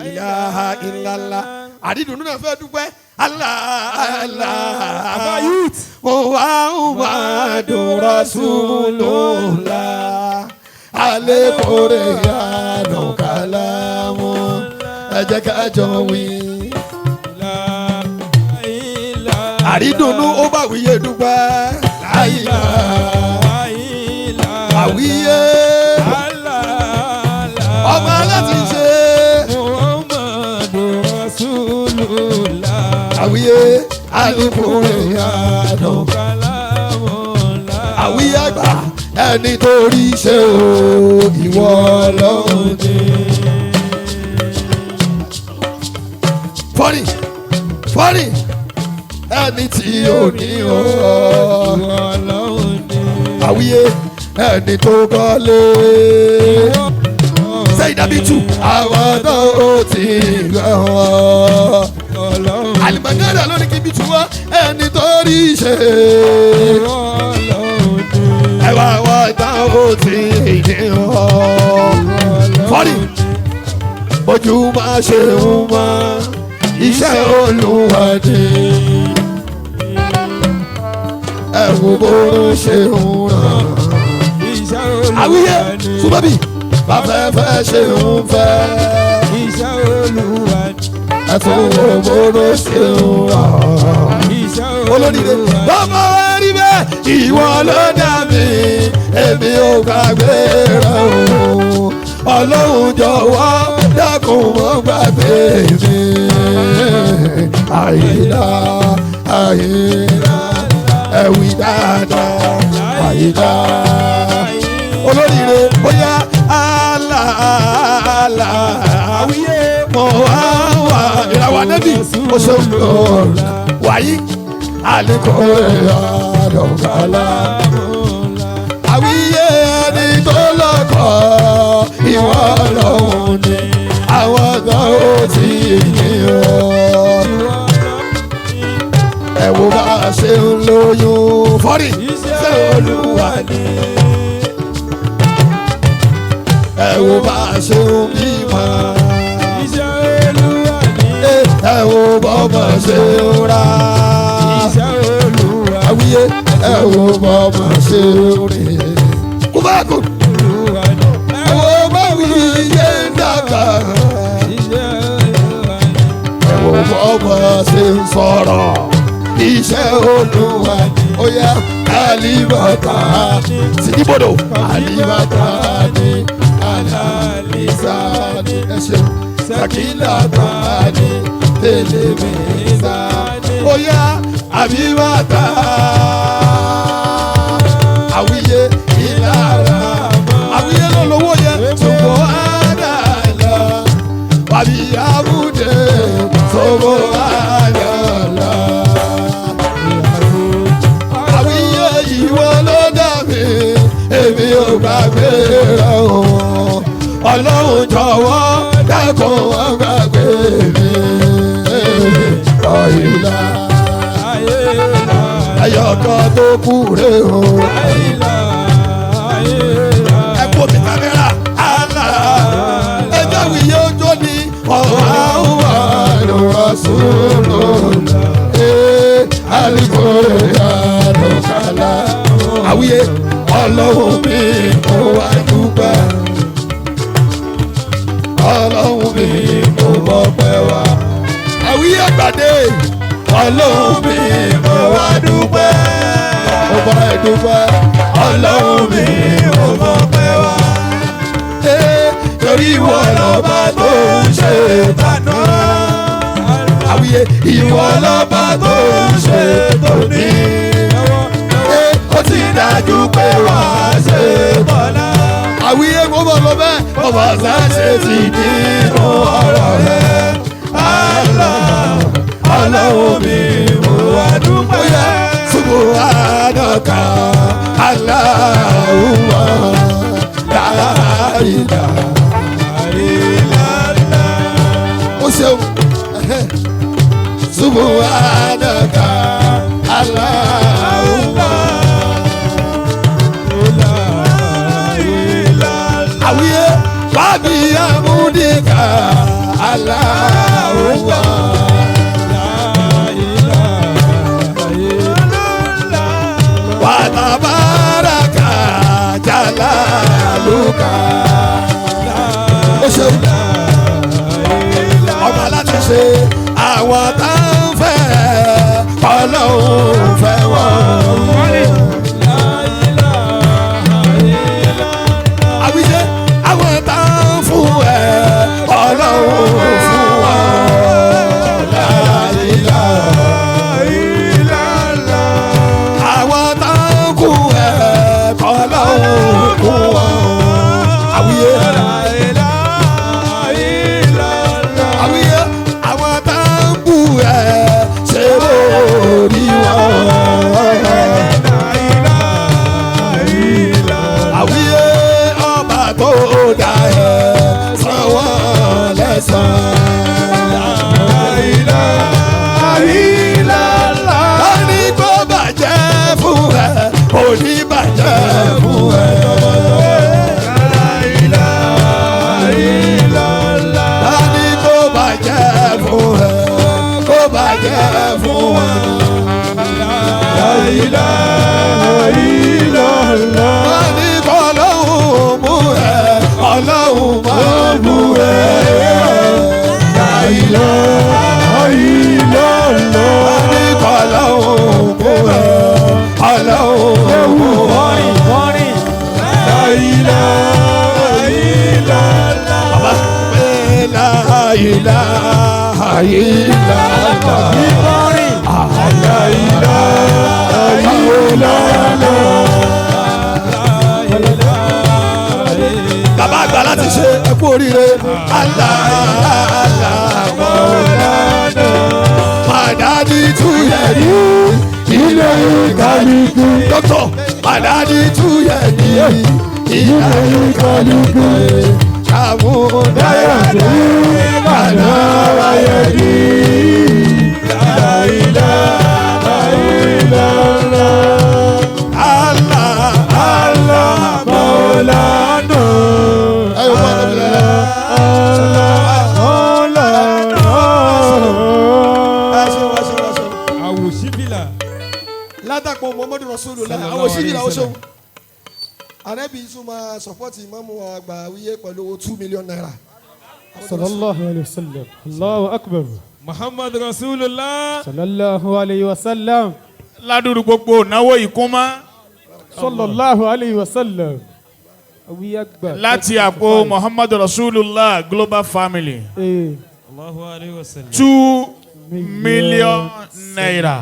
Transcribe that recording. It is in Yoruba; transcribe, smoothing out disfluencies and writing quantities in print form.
Ilaha illallah. Àdídùnú náà fẹ́ dúpẹ́. Allah Allah. Àbá youth. Muhammadu Rasulullah. Alekore yanu kalamu. Ẹ jẹ́ ká jọ wí. Àrídùnnú ó bá wíyé dúpẹ́. Láìlá àwíyé ọmọ aláti ṣe. Muhammadu Rasulullah. Àwíyé alekore yanu. Kalamullah. Àwíyé àgbà ẹni tó rí ṣe o ìwọ lọ́hùn ni. Fọ́nì fọ́nì ẹni tí ò ní o. Ìwọ lọ́hùn ni. Àwíyé ẹni tó kọ́lé. Sẹ́yìn dàbí tù. Àwọn tó ti gbọ́ wọn. Ọlọ́run. Àlùmọ̀gádà ló ní kí n bí tu wá ẹni tó rí ṣe. Ìwọ lọ́hùn ni. Ẹwà wọn tán ó ti ní wọn. Fọ́nì ojú máa ṣe ń mọ́ iṣẹ́ Olúwa ni. Ẹ wo bó ṣe ń ràn. Iṣẹ́ Olúwa Àwíyé ni. súnmọ́bì bàfẹ́fẹ́ ṣe ń fẹ́. Iṣẹ́ Olúwa ni. Ẹ tún wo bó ṣe ń ràn. Iṣẹ́ Olóríire Olúwa ni. bàbá wa rí bẹ́ẹ̀ ìwọ ló dá mi èmi ò gbàgbé rẹ o Ọlọ́run jọ̀wọ́ dákun mọ́ gbàgbé mi. Àyílá àyílá ẹ̀wì dáadáa àyílá olóríire bóyá àlà àlà àwíyé mọ̀ wá wà ìràwọ̀ anẹ́bì ó ṣe ń lò wáyé àlékòrè àdọ̀gálá. Àwíyé ẹni tó lọ́kọ̀ ìwọ lọ́hùn ni àwọn kan ó ti ní o. Ẹ wo bá a ṣe ń lóyún fọ́rí ṣé Olúwa ni. Ẹ wo bá a ṣe ń bímọ. Iṣẹ́ Olúwa ni. Ẹ wo bọ́mọ ṣe ń rà. Iṣẹ́ Olúwa Àwíyé ẹ wo bọ́mọ ṣe ń rìn. Kúbáàkù. Olúwa ni. Ẹ wo báwíyé ń dàgbà. Iṣẹ́ Olúwa ni. Ẹ wo bọ́mọ ṣe ń sọ̀rọ̀. Iṣẹ́ Olúwa ni. Ó yá àlìbàtà. Sídìbòdò. Àlìbàtà ni. Àlàlísà ni. Ẹ ṣeun. Sàkílàtà ni. Tẹlẹmísà ni. Ó yá àbíbàtà. Àwíyé ìlara. Àwíyé ló lówó yẹn. Ṣùgbọ́n àdàlà. Wàbí àbúdé. Ṣòwò àdàlà. Àwíyé ìwọ ló dá mi, èmi ò gbàgbé rẹ o. Ọlọ́run jọ̀wọ́ dákun wá gbàgbé mi. Ọ̀yìnlá Ayélá. ẹyọkan tó kú rè o. Ayélá. Ayélá. Ẹ kú omi kámẹ́rà àlà. Ẹjọ́ wìyé ojú ni ọ̀hún àlùwà sùúrù. Ee alukoro àlùkàlà. Àwíyé Ọlọ́run mi mo wá dúpẹ́. Ọlọ́run mi mo mọpẹ́ wá. Àwíyé àgbàdé. Ọlọ́run mi mo wá dúpẹ́. Mo bá ẹ dúpẹ́. Ọlọ́run mi mo mọpẹ́ wá. Torí ìwọ lọ́ba tó ń ṣe tàná. Àwíyé ìwọ lọ́ba tó ń ṣe tòní. Ó ti dájú pé wàá ṣe Bọ́lá. àwíyé kó bọ̀ lọ bẹ́ẹ̀ ọba ṣáṣe ti nínú ọ̀rọ̀ rẹ̀. Allah Ọlọ́run mi mo wá dúpẹ́. Subhanaka Allahumma la ilaha ó ṣeun. Subhanaka Allahumma. Àwíyé wábí amúdíkà Allahu. Wa tabaraka jalaluka. Ó ṣeun, ọba láti ṣe àwọn tá ń fẹ́, Ọlọ́run fẹ́ wọ́n. Àwíṣe àwọn tá ń fún ẹ, Ọlọ́run fún wọn. La ilaha. Àwọn tá ń kú ẹ, Ọlọ́run kú wọn. Àwíyé. Àwíyé àwọn tá ń bú ẹ, ṣe bó rí wọn. Àwíyé ọba tó dá ẹ, san wọ́n lẹ́san. Tani kò bàjẹ́ fún ẹ, kò ní bàjẹ́ fún ẹ. Tani kò bàjẹ́ fún ẹ, kò bàjẹ́ fún ẹ. Tani kò lóhùn mú ẹ, Ọlọ́hun máa mú ẹ. Tani kò lóhùn mú ẹ, Ọlọ́hun mú ẹ. Bàbá pé la ilaha illallah. La ilaha illallah. Bàbá àgbà láti ṣe, ẹ kú oríire. Allah Allah Maulana. Màdádì túyẹ̀ ní ilé ìkàlùkù. Dókítà Màdádì túyẹ̀ ní ilé ìkàlùkù. Àmúdáyà ní kàná wáyé ní. La ilaha illallah. Allah Allah Maulana. Ẹ yóò máa lọ bí lẹ́la. Àwòṣífìlà. Látàpọ̀ Muhammadu Rasulullah. Sallallahu Àwọn òṣìṣẹ́ alayhi àwọn wa sallam. ṣòwò àrẹ́bí tún máa support ìmáàmù àgbà wíyé pẹ̀lú owó ₦2 million. Sallallahu alayhi wa sallam. Allahu akbar. Muhammad Rasulullah. Sallallahu alayhi wa sallam. Ládùúrú gbogbo ìnáwó ìkúnmọ́. Sallallahu alayhi wa sallam. Awi akbar. Láti àpò Muhammadu Rasulullah Global Family, Eh, Allahu alayhi wa sallam. ₦2 million. Naira.